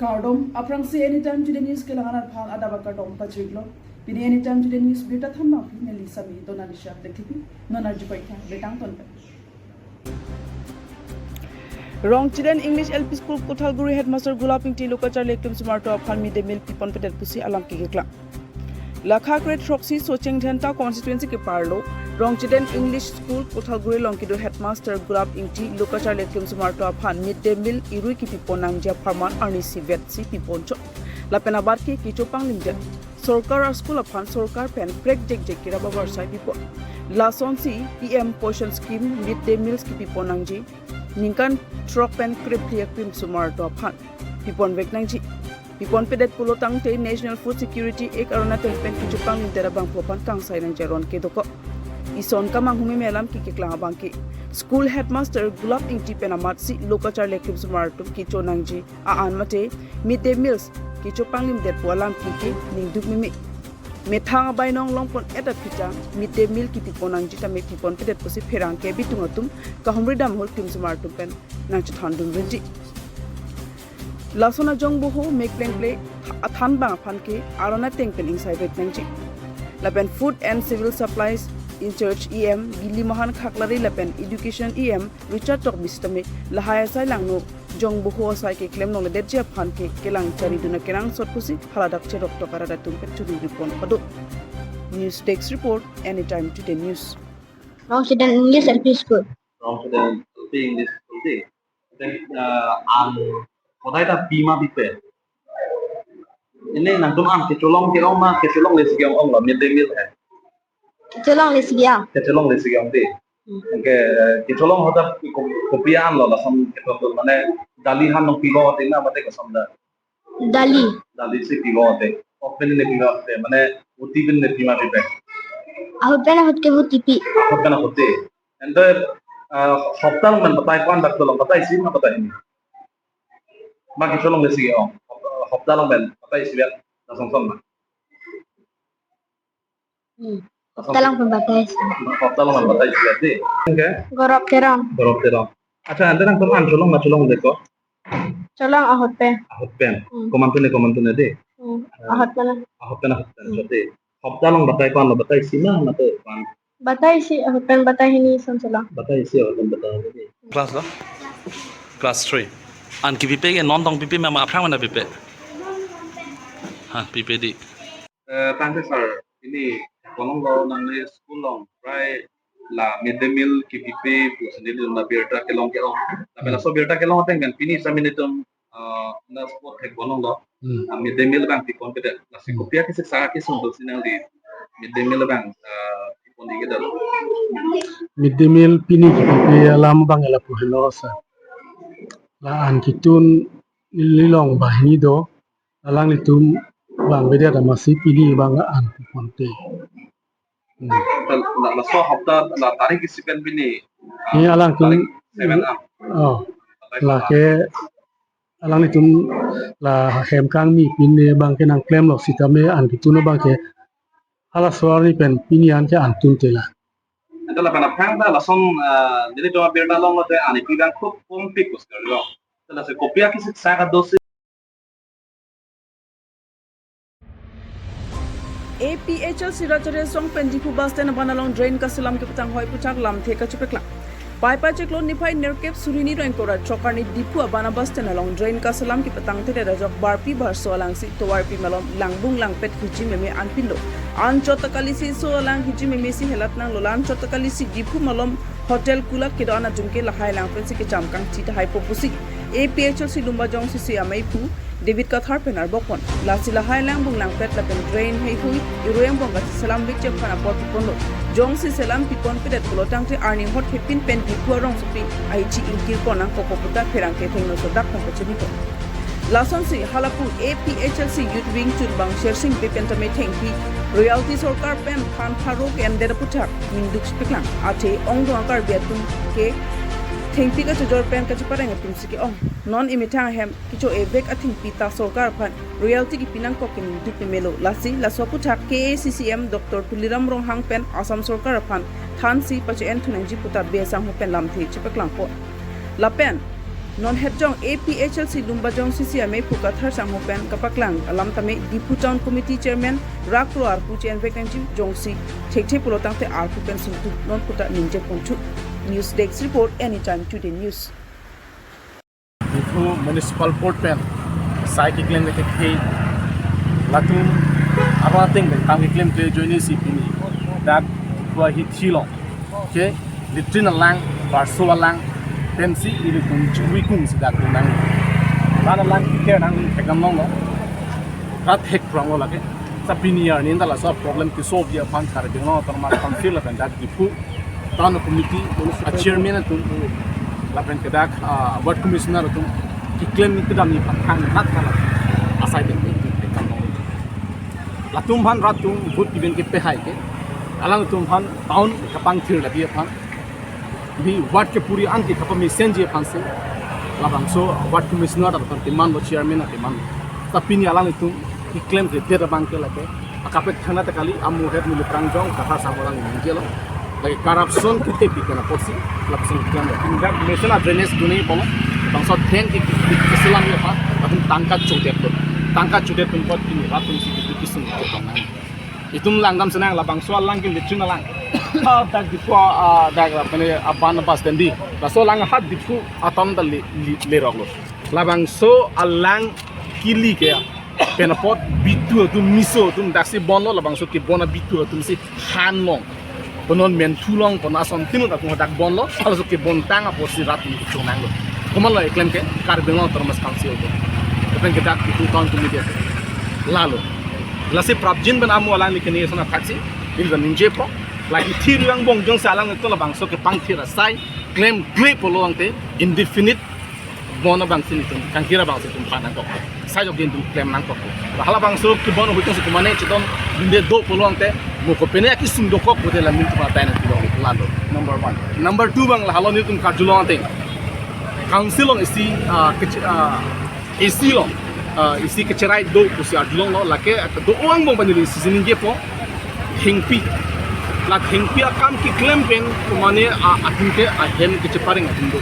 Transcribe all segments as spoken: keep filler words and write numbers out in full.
Kardom, aphrangsi Anytime Today News kelang-an aphan adap akardom pajirlo. Pini Anytime Today News birta thanbang pini Lisa mi dona Lisa lekhipi, non arju paitha, betang ton pen. Rongchiden English L P School Kothalguri Headmaster Gulap Ingti Lokacharli Klimsumar atum aphan mid day meal pipon pedet pusi alam kekeklang. Lakha kre throksi Socheng Dhenta constituency keparlo, Rongchiden English School Kothalguri along kedo Headmaster Gulap Ingti Lokacharli Klimsumar atum aphan mid day meal irui kepipon nangji apharman arnisi vetsi pipon chot. Lapen abat ke kecho panglimdet. Sorkar a-school aphan sorkar pen krek jekjek kerap avarsai pipon. Lasonsi P M Poshan Scheme mid day meals kepipon nangji. Ningkan throk pen krephli aklimsumar atum aphan pipon vek nangji. Pipon pedet pulo tangte National Food Security Act arnat pen kecho panglimdet abangphu aphan kangsai nangji aron kedokok. Ison kamanghume alam kekeklang abang ke. School headmaster Gulap Ingti pen amatsi Lokacharli Klimsumar atum kecho nangji a-an mate mid day meals kecho panglimdet pu alam keke ningduk meme. Methang abainong longpon et aphi ta mid day meal kepipon nangji tame pipon pedet pusi pherangke bitung atum kahumri damhol klimsumar atum pen nangchethan dun rinti. Lason ajong boho mek plengple athanbang aphan ke aron ateng pen ingsai vek nangji. Lapen Food and Civil Supplies in-charge E M Bili Mohan Khaklari lapen Education E M Richard Tokbi sitame lahai asai langno jong boho asai keklem longledetji aphan ke kelang chari dun akenangsot pusi haladak cherok tok arat atum pen churi ripon pado. News Desk Report, Anytime Today News. Rongchiden English L P School. Rongchiden L P English School di. Then, uh, an kodai ta pima pipe. Ini nangtum an kecholong ke-ong ma, kecholonglesi ke-ong lo, mid day meal hai. Kecholonglesi ke-ong. Kecholonglesi ke-ong di. Hmm. Anke, eh, kecholong ahut ta ko-, kopi an lo, lason kecholong mane dali han nangpipo te na mate koson da. Dali. Dali si pipo te. Ahut pen ne pima te, mane uti pen ne pima pipe. Ahut pen ahut ke uti pi. Ahut pen ahut te. Ante, ah, hopta along pen batai ko-an dak tolong, batai isi ma batai hini. Ma kecholonglesi ke-ong. Hopta along pen batai isi ya. Lasonson ma. Hmm. Lasonsi. Hopta along pen batai isi. Hopta along pen batai isi ya di. Oke. Gorop Terang. Gorop Terang. Accha, ante nangtum an cholong ma cholongledetko? Cholong ahut pen. Ahut pen. Hmm. Komantu ne, komantu ne di. Hmm. Ah. Ahut pen. Ahut pen, ahut pen. Hmm. Chot di. Hopta along batai ko-an lo, batai isi ma mate ko-an? Batai isi, ahut pen batai hini ason cholong. Batai isi, ahut pen batai hini di. Class lo? Class three. An kepipe ke non tong pipe ma, ma aphrang mana pipe? Ha, pipe di. Eh, tangte sir, ini konon lo nangne school along prai la mid day meal kepipe pusi nelitum la birta kelong ke-ong. Tapi Hmm. laso birta kelong ateng kan pini sami nelitum, eh, la spot thek konon lo. Hmm. Ah, mid day meal abang pipon pedet. Lasi Hmm. kopi akesik sa kesung do sinang di mid day meal abang, eh, pipon di kedal. Mid day meal pini kepipe alam abang lapu helo sir. La-an ketun neli along banghini do, alanglitum bang bedet amatsi pini abang an pipon te. Hmm. La, la, laso hopta la tarik isi pen pini, ah, Ini alangtum tarik seven ah. Oh. Tarik lake alangtum la hem kangmi pini abang ke nangklemlo sitame an ketun abang ke halaso arni pen pini an ke an tun te la. Ante lapen aphrang ta lason, ah, nelitum abirta along lote an ipi abang khub kompik pusi lo. Ante lasi kopi akesik sa kedo si A P H L C Rachari Asong pen Diphu bus stand aban along drain kaselam kepatang hoi aputhak lamthe kachepaklang. Paipai chiklo niphai nerkep suri hini ingkoi ra throk arni Diphu aban bus stand along drain kaselam kepatang tedet ajok Barpi Bharso alangsi tovarpi malom langbung langpet hiji meme an pinlo. An chot ta kalisi so alang hiji meme si helat nanglo, la-an chot ta kalisi Diphu malom hotel kulak kedo-an atum ke lahai lang pensi kecham kangthi tahai po pusi A P H L C Lumbajong C C amei pu David Kathar pen arbokpon. Lasi lahai langbung langpet lapen drain heihui irui angbong kacheslam vekji aphan apor piponlo. Jongsi selam pipon pedet pulo tangte arni hot hepin pen Diphu arongsopi ahithi ingkir pon nangkokpo pu ta pherangke thengno sodak tang kachinipo. Lasonsi halapu A P H L C Youth Wing chunbang Shersing Bey pen tame thengpi royalty sorkar pen than pharo ke-endet aputhak ningduk chepaklang. Athe ongdung a-Karbi atum ke thengpi kachojor pen kachepareng atum si ke-ong. Non emethang ahem kecho-e vek athengpi ta sorkar aphan royalty kepi nangkok ke ningduk pemelo. Lasi laso aputhak K A C C M Doctor Tuliram Ronghang pen Assam sorkar aphan thansi pache-en thu nangji pu ta Bey asangho pen lamthe chepaklangpo. Lapen Non het jong A P H L C Lumbajong C C amei Phukathar Sangho pen kapaklang alam tame Diphu Town Committee Chairman Rakro arpu che-envek nangji jongsi thekthe pulo tangte arpu pen singtu non puta ningje ponchu. News Desk Report, Anytime Today News. Diphu Municipal Board pen sai keklem ke thekthe latum arong ateng pen kam keklem ke ajoine si pini dak Diphu ahithi along ke latrine alang, barso alang pensi ilitum chingvai kung si dak nang. Lan alang ke nang thekdam longlo. Rat thek prang lo lake. Sa pini arni ta laso problem ke solve ji aphan Karbi Anglong Autonomous Council lapen dak Diphu Town Committee a chairman atum lapen ke dak, ah, ward commissioner atum keklem ni kedam ni aphan thang nat kala asai den ni thekdam long. Latum aphan rat atum vote given ke pehai ke alangtum aphan town kapangthir lagi aphan, bi ward kepuri an ke kapamesenji aphan si labangso ward commissioner atum aphan demand lo, chairman atum demand lo. Ta pini alangtum keklem ke dia abang ke lake akaprek thangta kali, amu het neli prangjong Phukathar Sangho alang ningjelo. Lake corruption ke thekthe pi kena porsi, lapuson keklem lo. Indak mesen a drainage dunji pulo, bangso tank ke, ke, ke selam ya pa, latum tangka chodet lo. Tangka chodet pun pot pini rat atum si ke kisung ke tong nang. Itum langdam senang labangso alang ke latrine alang. Ha, dak Diphu, ah, dak la pene aban bas dendi. Laso alang hat Diphu atam ta le, le, lerok lo. Labangso alang kili ke pen apot B two atum, miso atum daksi bon lo, labangso kebon a B two atum si han long. Konon menthu long, konon ason tinut atum dak bon lo, laso kebon tang apot si rat atum kechonang lo. Komat lo eklem ke Karbi Anglong Autonomous Council ko. Eklem ke dak Diphu Town Committee lalo. Lasi prapjin pen amu alang ni kene sona thaksi, in ga ningjepo. Lake thiri angbong jongsi alangtum labangso kepangthir asai klemkle pulo tangte indefinite bon abang si nelitum, kangkir abang si nelitum phan nangkok. Sai jok din nelitum klem nangkok. Ba halabangso kebon ahut si kumane chedon dunde do pulo tangte mo kopine akisung dokok pute la nelitum atai nangtulong lalo. Number one. Number two abang la halo nelitum karjulong tangte council along isi, ah, kech-, ah, isi along, ah, isi kecherai do pusi arjulong lo, lake do-o angbong pen neli isi si ningjepo. Thengpi. La thengpi akam keklem pen kumane a, atum ke ahem kechepareng atum do.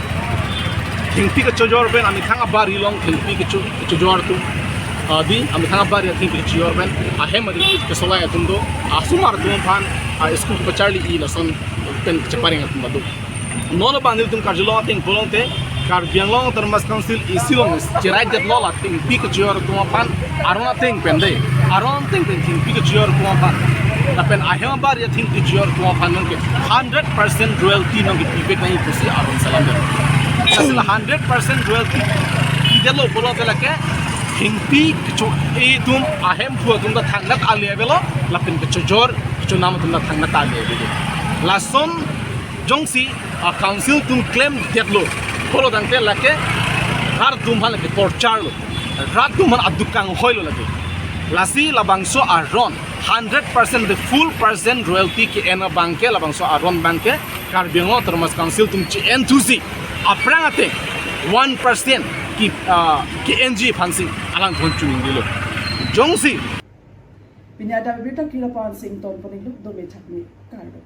Thengpi kechojor pen amethang abari along thengpi kecho-, kechojor atum. Ah, di amethang abari thengpi kechojor pen ahem atum kesolai atum do. Asomar atum aphan, ah, school kepacharli-i lason pen kechepareng atum do. Non abang nelitum karjulong ateng pulo tangte Karbi Anglong Autonomous Council isi along cherai detlo la thengpi kechojor atum aphan aron ateng pen de. Aron ateng pen thengpi kechojor atum aphan, lapen ahem abari athengpi kechojor atum aphan nonke hundred percent royalty nonke pivek nangji pusi aron selam det. Lasi la hundred percent royalty pidetlo pulo tangte lake thengpi kecho-e atum, ahemphu atum ta thangnat ale avelo, lapen kechojor kechonam atum ta thangnat ale avelo. Lason jongsi a council atum klemdetlo pulo tangte lake rat atum aphan lake torture lo, rat atum aphan aduk kanghoi lo lake. Lasi labangso aron hundred percent, the full percent royalty ke-en abang ke, labangso aron abang ke Karbi Anglong Autonomous Council atum che-en thusi aphrang ateng one percent ke, ah, ke-enji aphan si alangtum choningri lo. Jongsi pini adap abirta kira pan sing ton paning lo, dome thak me, kardom.